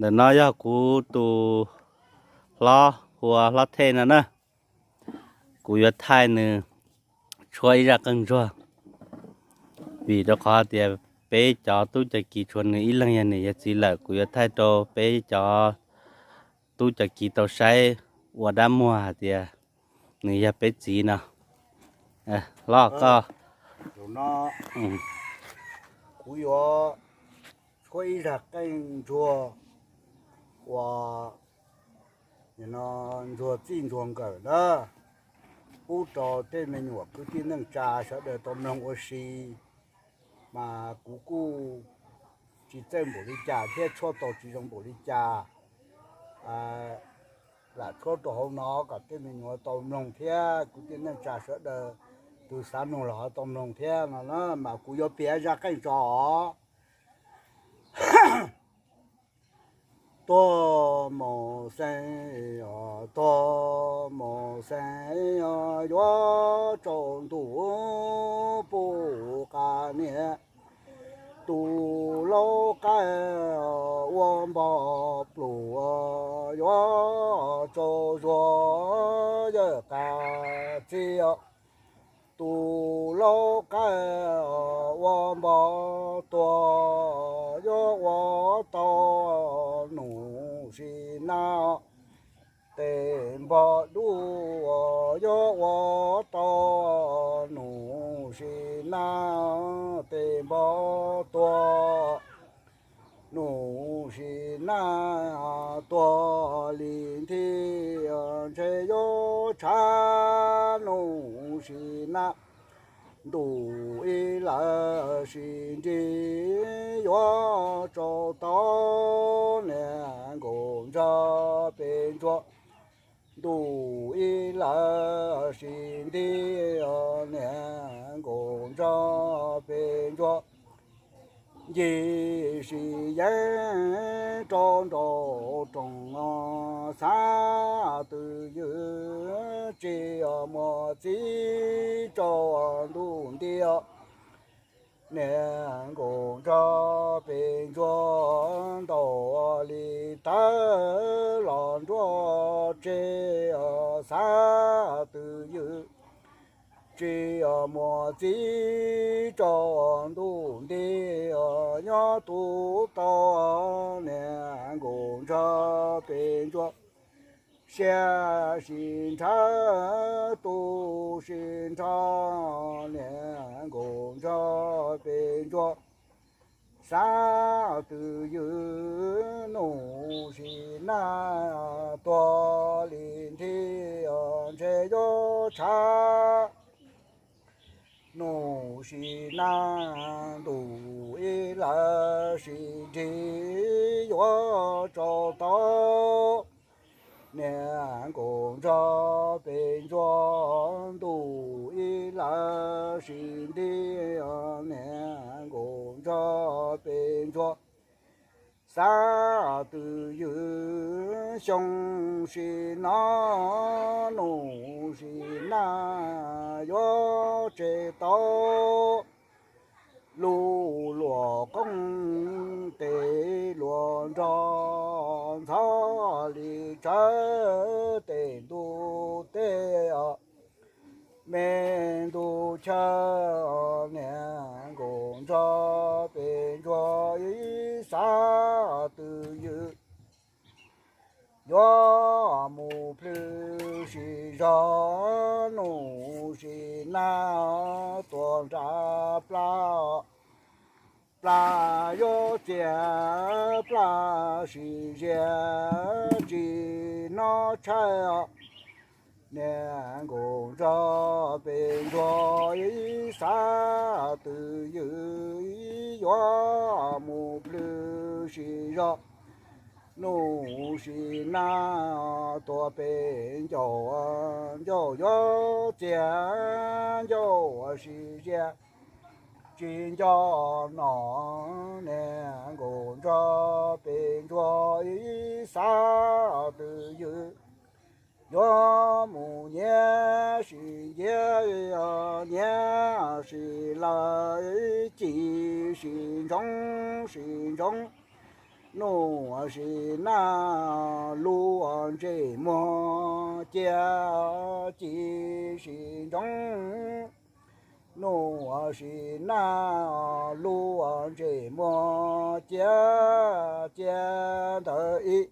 Ntawm no yog kuv tus hlob hu ua Hlob Thej no na. Kuv yuav thaij nws tshuab ib zaj qeej ntsuag, vim rau qhov tias peb cov tub cov kiv tshuav nws ib leeg yog niam yog txiv lawm, kuv yuav thaij rau peb cov tub cov kiv tau saib ua dab muag hais tias nws yog peb txiv no. Hlob koj, kuv yuav tshuab ib zaj qeej ntsuag uas ntsuag txij ntsuag nkawm na, pub rau tej me nyuam kwv tij neej tsa sawv daws tau mloog ua si. Mas kuv kuj tsis txawj npaum li cas thiab tshuab tau tsis zoo npaum li cas, lam tshuab rau hauv no kom tej me nyuam tau mloog thiab kwv tij neej tsa sawv daws tus xav mloog los ho tau mloog thiab no na. Mas kuv yuav piav zaj qeej tso os. Tuag mus xeeb, tuag mus xeeb, yuav tsaus ntuj puv qab niam. Tus laub qaib ua npog pluj, yuav tsaus zuag yawm qab txij. Tus laub qaib ua npog tuag, yuav ua tau num sim nab. Tes npog dub, yuav ua tau num sim nab. Tes npog tuag, num sim nab tuag li nthi, ntshe yuav tshav num sim nab. Ntuj ib lawm sim nrig yuav tsaus tau, niam nkaum ntsog pes ntsuag. Ntuj ib lawm sim nrig, niam nkaum ntsog pes ntsuag. Ncig sim yeeb rau nraum roos, xav twj ywm tsis muaj txiv rau ntuj nti. Niam nkaum ntsog pes ntsuag, ntaus li tawv los nruab tse, xav twj ywm tsis muaj txiv rau ntuj nti. Nyob tu tau, niam nkaum ntsog pes ntsuag. Siab sim nrhawv, tu sim nrho, niam nkaum ntsog pes ntsuag. Xav twj ywm num sim nab tuag li nthi, ntshe yuav tshav num sim nab. Ntuj ib lawm sim nrig yuav tsaus tau, niam nkaum ntsog pes ntsuag. Ntuj ib lawm sim nrig, niam nkaum ntsog pes ntsuag. Xav twj ywm xyoo sim no, num sim nab yuav tseg tau. Lub luam qoob tes luam nrog, ntxhov li tsawv tes ntuj teb. Me ntuj chaw, niam nkaum ntsog pes ntsuag. Ib xav twj ywm yuav mus plhws sim zog, num sim nab tuag nram plab. Plab yuav txias, plab sim zias tsis hnov tshawj. Niam nkaum ntsog pes ntsuag, ib xav twj ywm yuav mus plhws sim zog, num sim nab tuag pes ncauj. Ncauj yuav txias, ncauj sim zias tsis nco nom. Niam nkaum ntsog pes ntsuag, ib xav twj ywm yuav mus nyiav sim nyiav, nyiav sim lawm, ci sim ntsoov sim ntsoov. Nuj sim naj lub ntsej muag cia ci sim ntsoov. Nuj sim naj lub ntsej muag cia cia ntawd ib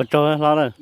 Ua tsaug hlob.